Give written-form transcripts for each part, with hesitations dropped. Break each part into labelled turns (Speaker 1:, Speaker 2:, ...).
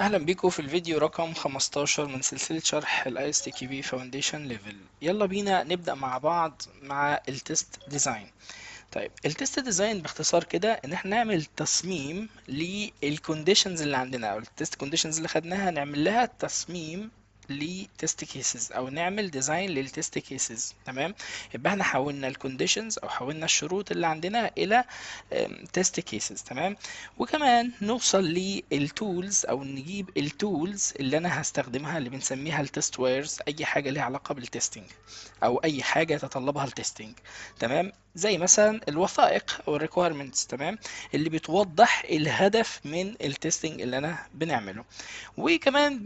Speaker 1: اهلا بيكم في الفيديو رقم 15 من سلسلة شرح ال ISTQB Foundation Level. يلا بينا نبدأ مع بعض مع ال test design. طيب ال test design باختصار كده ان احنا نعمل تصميم لل conditions اللي عندنا او ال test conditions اللي خدناها، نعمل لها تصميم ل test cases او نعمل design لل test cases. تمام، يبقى احنا حولنا ال conditions او حولنا الشروط اللي عندنا الى test cases. تمام، وكمان نوصل لل tools او نجيب ال tools اللي انا هستخدمها اللي بنسميها ال testwares، اي حاجة ليها علاقة بال testing او اي حاجة يتطلبها ال testing. تمام، زي مثلا الوثائق او ال requirements، تمام، اللي بتوضح الهدف من ال testing اللي انا بنعمله. وكمان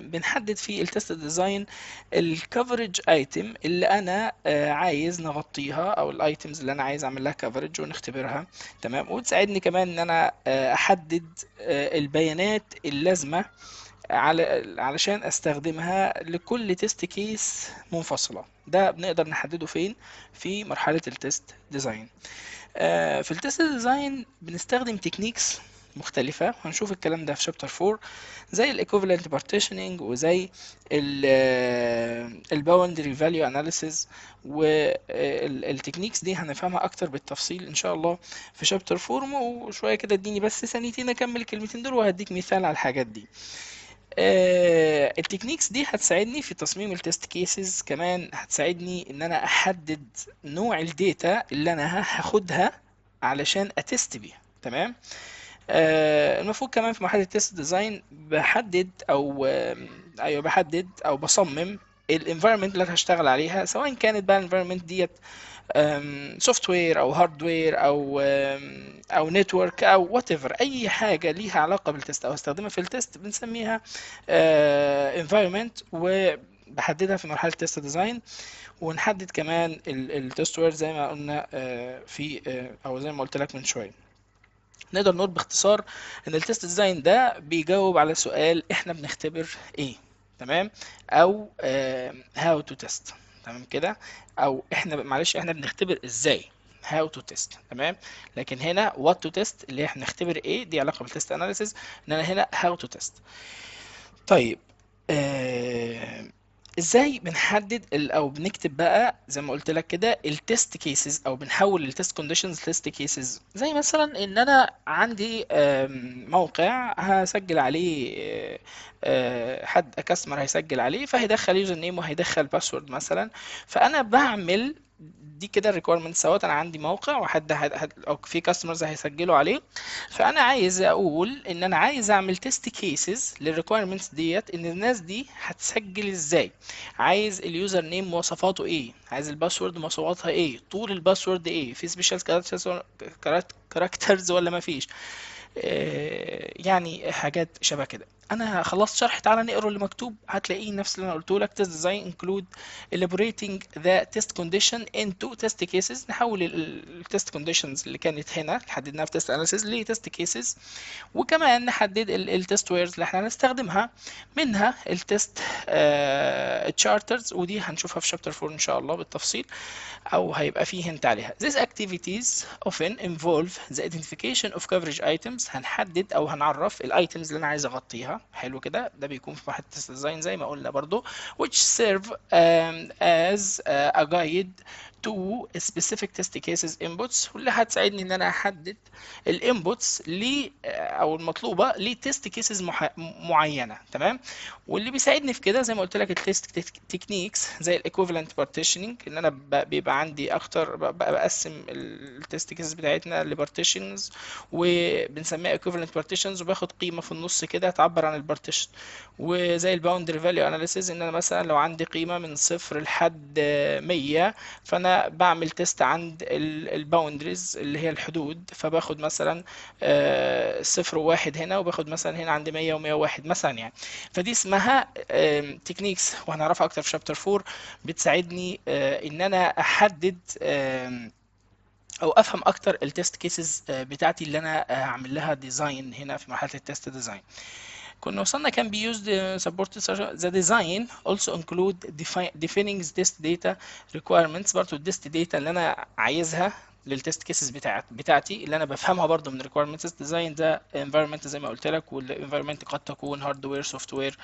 Speaker 1: بنحدد في ال test design ال coverage item اللي انا عايز نغطيها او ال items اللي انا عايز اعمل لها coverage ونختبرها. تمام، وتساعدني كمان ان انا احدد البيانات اللازمة علشان استخدمها لكل test case منفصلة. ده بنقدر نحدده فين؟ في مرحلة ال test design. في ال test design بنستخدم techniques مختلفة، هنشوف الكلام ده في chapter 4، زي ال equivalent partitioning وزي ال boundary value analysis، وال techniques دي هنفهمها اكتر بالتفصيل ان شاء الله في chapter 4. وشوية كده اديني بس ثانيتين اكمل الكلمتين دول وهديك مثال على الحاجات دي. ال techniques دي هتساعدني في تصميم ال test cases، كمان هتساعدني ان انا احدد نوع ال data اللي انا هاخدها علشان ا test بيها. تمام، المفروض كمان في مرحلة ال test design بحدد او ايوه بحدد او بصمم ال environment اللي انا هشتغل عليها، سواء كانت بقى ال environment ديت software او hardware او network او whatever، اي حاجة ليها علاقة بال test او استخدمها في ال test بنسميها environment، وبحددها في مرحلة ال test design. ونحدد كمان ال testware زي ما قلنا في او زي ما قلت لك من شوية. نقدر نقول باختصار ان ال test design ده بيجاوب على سؤال احنا بنختبر ايه، تمام، او how to test. تمام كده، او احنا معلش احنا بنختبر ازاي، how to test. تمام، لكن هنا what to test اللي احنا بنختبر ايه، دي علاقة بال test analysis، ان انا هنا how to test. طيب ازاي بنحدد او بنكتب بقى زي ما قلت لك كده ال test cases، او بنحول ال test conditions test cases؟ زي مثلا ان انا عندي موقع هسجل عليه، حد customer هيسجل عليه، فهيدخل username وهيدخل password مثلا. فانا بعمل دي كده ال requirement، سواء انا عندي موقع وحد او في customers هيسجلوا عليه، فانا عايز اقول ان انا عايز اعمل test cases لل requirements ديت، ان الناس دي هتسجل ازاي، عايز ال username مواصفاته ايه، عايز ال password مواصفاتها ايه، طول ال password ايه، في special characters ولا ما فيش، يعني حاجات شبه كده. انا خلصت شرح، تعالى نقرا اللي مكتوب، هتلاقيه نفس اللي انا قلته لك. test design include elaborating the test condition into test cases. نحول ال test conditions اللي كانت هنا اللي حددناها في test analysis ل test cases، وكمان نحدد ال testwares اللي احنا هنستخدمها، منها ال test charters، ودي هنشوفها في chapter 4 ان شاء الله بالتفصيل، او هيبقى فيه hint عليها. These activities often involve the identification of coverage items. هنحدد او هنعرف ال items اللي انا عايز اغطيها. حلو كده، ده بيكون في مرحلة ال test design زي ما قلنا برضو، which serve as a guide to specific test cases inputs، واللي هتساعدني ان انا احدد ال inputs ل او المطلوبة ل test cases معينة. تمام، واللي بيساعدني في كده زي ما قلت لك ال test techniques زي ال equivalent partitioning، ان انا بيبقى عندي اكتر، بقسم ال test cases بتاعتنا ل partitions وبنسميها equivalent partitions، وباخد قيمة في النص كده تعبر عن ال partition. وزي ال boundary value analysis، ان انا مثلا لو عندي قيمة من 0 لحد 100، فانا بعمل test عند ال boundaries اللي هي الحدود، فباخد مثلا 0 و1 هنا، وباخد مثلا هنا عند 100 و101 مثلا يعني. فدي اسمها techniques، وهنعرفها اكتر في chapter 4، بتساعدني ان انا احدد او افهم اكتر ال test cases بتاعتي اللي انا هعمل لها design هنا في مرحلة ال test design. كنا وصلنا can be used support the design also include defining test data requirements. برضو ال test data اللي انا عايزها لل test cases بتاعتي اللي انا بفهمها برضو من requirements. design the environment زي ما قلت لك، وال environment قد تكون hardware، software،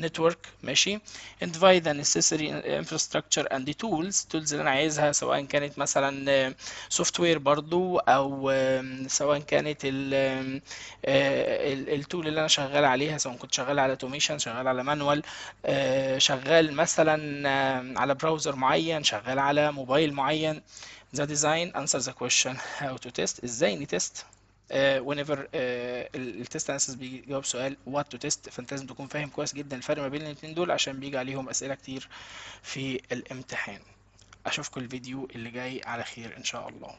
Speaker 1: network. ماشي. identify the necessary infrastructure and the tools، tools اللي انا عايزها، سواء كانت مثلا software برضو، او سواء كانت ال tool اللي انا شغال عليها، سواء كنت شغال على automation، شغال على manual، شغال مثلا على browser معين، شغال على موبايل معين. The design answer the question how to test، ازاي ن test. Whenever ال test analysis بيجاوب سؤال what to test، فانت لازم تكون فاهم كويس جدا الفرق ما بين الاثنين دول عشان بيجي عليهم اسئلة كتير في الامتحان. اشوفكم الفيديو اللي جاي على خير ان شاء الله.